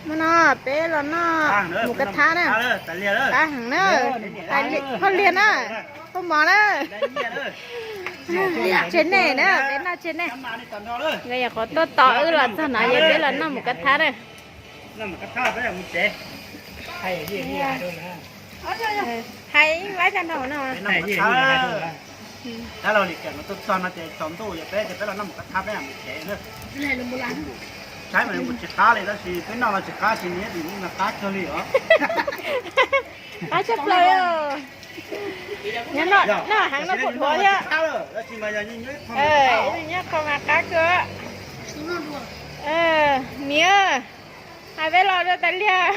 Mus no, peb los noj mus ka thab na. Qab heev na. Phauj Liag na, phauj Mov na, tseg nej na, peb noj tseg nej. Nkawd nyuam qhuav tuaj tos wb los txog no, yog peb los noj mus ka thab na. Hais ib vab cov no no. Saib mas mus tsis qab li, tab sis peb noj los tsis qab, tsis nyiam, mus qab kawg li os. Qab tshaj plaws. Noj heev no pum dhuav thiab. Nyob qhov mas qab kawg. Niam, hais peb los rau Tais Liag.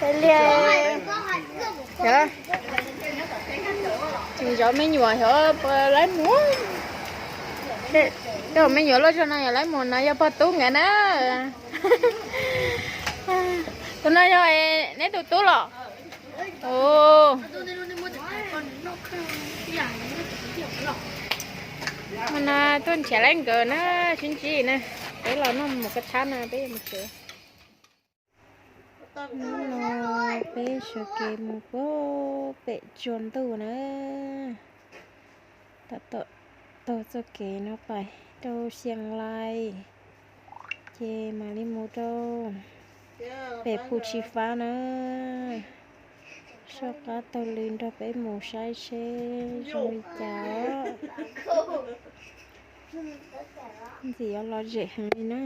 Tais Liag, tseem zov me nyuam xyov puas laib mus. Tej me nyuam loj zog no yog laib mus no yog pog tub nkawd na. Tus no yog neb tus tub los? Mus no tuaj nrhiav laib nkawd na, sib ntsib na. Peb los noj mus ka thab na, peb yuav mus tsev. Hnub no peb sawv kev mus puag pem tsua ntuj na. Tab tom taug txoj kev no pais rau Xias Lais, ces mam li mus rau pem Phu Tsis Fab na. Soj qab taug li nrog peb mus saib seb zoo li cas. Ntxim yuav lom zem heev li na.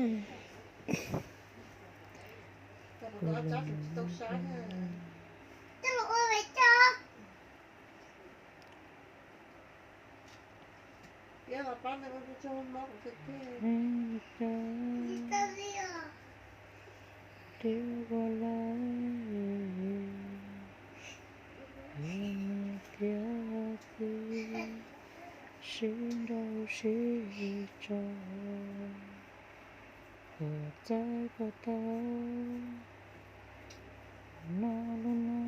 Sib nrau sib tso, puas txawj puas tau no lub no.